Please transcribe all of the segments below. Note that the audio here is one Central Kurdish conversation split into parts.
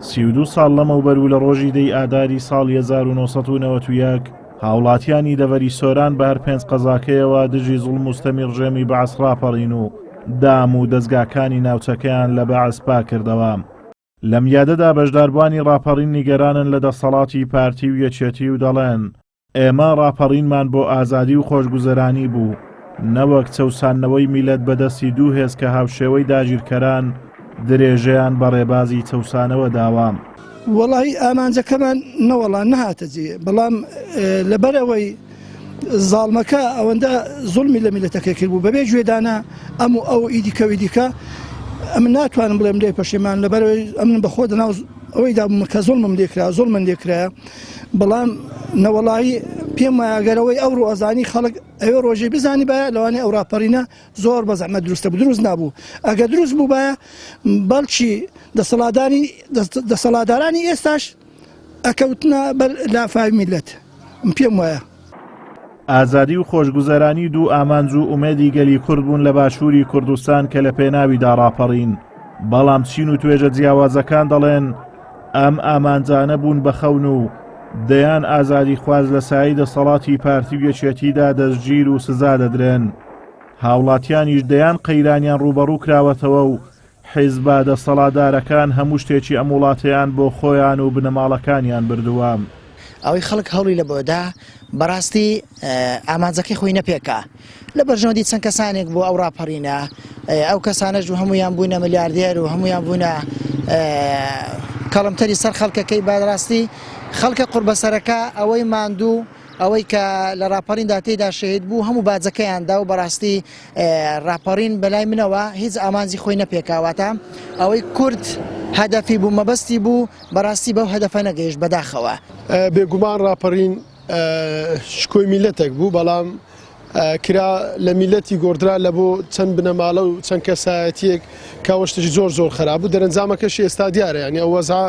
32 ساڵ لەمەوبەر و لە ڕۆژی دەی ئاداری ساڵی 1991 هاوڵاتیانی دەڤەری سۆران بە هەر پێنج قەزاکەیەوە دژی زوڵم و ستەمی ڕژێمی بەعس ڕاپەڕین و دام و دەزگاکانی ناوچەکەیان لە بەعس پاکردەوە. لەم یادەدا بەشداربوانی ڕاپەڕین نیگەرانن لە دەسەڵاتی پارتی و یەکێتی و دەڵێن، ئێمە ڕاپەڕینمان بۆ ئازادی و خۆشگوزەرانی بوو، نەوەک چەوساندنەوەی میللەت بە دەستی دوو هێز کە هاوشێوەی داگیرکەران درێژەیان بە ڕێبازی چەوسانەوە داوە. وەڵاهی ئامانجەکەمان نەوەڵا نەهاتە جێ، بەڵام لەبەرئەوەی زاڵمەکە ئەوەندە زوڵمی لە میللەتەکەی کردبوو بەبێ گوێدانە ئەم و ئەو ئیدیکە و ئیدیکە، ئەمن ناتوانم بڵێم لێی پەشیمان لەبەرئەوەی ئەمن بەخۆ دەناو ئەوەیدا بووم کە زوڵمم لێکرا، زوڵمن لێکرایە. بەڵام نەوەڵایی پێم وایە گەر ئەوەی ئەوڕۆ ئەزانی خەڵک ئەوێ ڕۆژێ بزانیبایە لەوانەیە ئەو ڕاپەڕینە زۆر بە زەحمەت دروستە بوو دروست نابوو ئەگەر دروست بووبایە بەڵکی دەسەڵاتداری دەسەڵاتدارانی ئێستاش ئەکەوتنە بەر لافاوی میلەت پێم وایە. ئازادی و خۆشگوزەرانی دوو ئامانج و ئومێدی گەلی کورد بوون لە باشووری کوردستان کە لە پێناویدا ڕاپەڕین، بەڵام چین و توێژە جیاوازەکان دەڵێن ئەم ئامانجانە بوون بە خەون و دەیان ئازادیخواز لە سایەی دەسەڵاتی پارتی و یەکێتیدا دەستگیر و سزا دەدرێن. هاوڵاتیانیش دەیان قەیرانیان ڕووبەڕوو کراوەتەوە و حیزبە دەسەڵاتدارەکان هەموو شتێکی ئەم وڵاتەیان بۆ خۆیان و بنەماڵەکانیان بردووە. ئەوەی خەڵک هەوڵی لە بۆدا بەڕاستی ئامانجەکەی خۆی نەپێکا لە بەرژەوەندی چەند کەسانێک بۆ ئەو ڕاپەڕینە ئەو کەسانەش و هەمویان بوونە ملیاردێر و هەمویان بوونە کەڵمتەری سەر خەڵکەکەی بەڕاستی خەڵکە قوربەسەرەکە ئەوەی ماندوو ئەوەی کە لە ڕاپەڕیندا تێیدا شەهید بوو هەموو باجەکەیان دا و بەڕاستی ڕاپەڕین بەلای منەوە هیچ ئامانجی خۆی نەپێکا واتە ئەوەی کورد هەدەفی بوو مەبەستی بوو بەڕاستی بەو هەدەفە نەگەیشت بەداخەوە. بێگومان ڕاپەڕین شکۆی میللەتێک بوو بەڵام کرا لە میللەتی گۆڕدرا لە بۆ چەند بنەماڵە و چەند کەسایەتیەک کە ئەوە شتێکی زۆر زۆر خراپ بوو دەرەنجامەکەشی ئێستا دیارە یانی ئەو وەزعە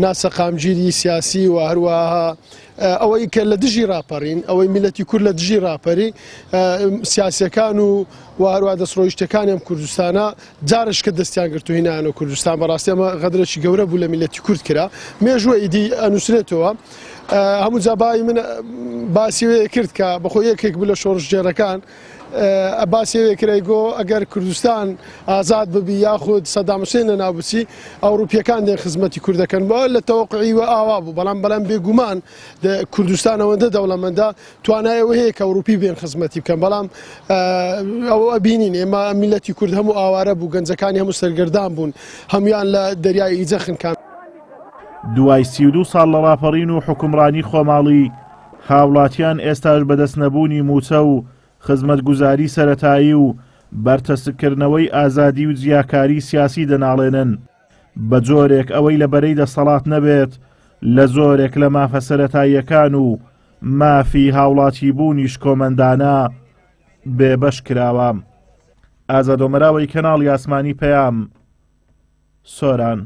ناسەقامگیری سیاسی و هەروەها ئەوەی کە لە دژی ڕاپەڕین، ئەوەی میللەتی کورد لە دژی ڕاپەری، سیاسیەکان و و هەروە دەستڕۆیشتەکانی ئەم کوردستانە جارش کە دەستیان گرت و هینایانەوە کوردستان بەڕاستی ئەمە غەدرێکی گەورە بوو لە میللەتی کورد کرا مێژووە ئیدی ئەنووسرێتەوە هەموو جابایی من باسی وێ کرد کە بەخۆ یەکێک بوو لە شۆڕشگێڕەکان باسی ئەوێ کرای گۆ ئەگەر کوردستان ئازاد ببی یاخود سەدام حوسێن لەناو بچی ئەوروپیەکان دێن خزمەتی کورد دەکەن بۆ لە تەوەقعی وە ئاوا بوو بەڵام بەڵام بێگومان کوردستان ئەوەندە دەوڵەمەندە توانای ئەوە هەیە کە ئەوروپی بێن خزمەتی بکەن بەڵام ئەوە ئەبینین ئێمە میلەتی کورد هەموو ئاوارە بوو گەنجەکانی هەموو سەرگەردان بوون هەمویان لە دەریای ئیجە خنکان. دوای 32 ساڵ لە ڕاپەڕین و حوکمڕانی خۆماڵی، هاوڵاتیان ئێستاش بەدەست نەبوونی مووچە و خزمەتگوزاری سەرەتایی و بەرتەسککردنەوەی ئازادی و جیاکاری سیاسی دەناڵێنن، بە جۆرێک ئەوەی لە بەرەی دەسەڵات نەبێت لە زۆرێک لە مافە سەرەتاییەکان و مافی هاوڵاتیبوونی شکۆمەندانە بێبەش کراوە. ئازاد ئۆمەراوەی کەناڵی ئاسمانی پەیام، سۆران.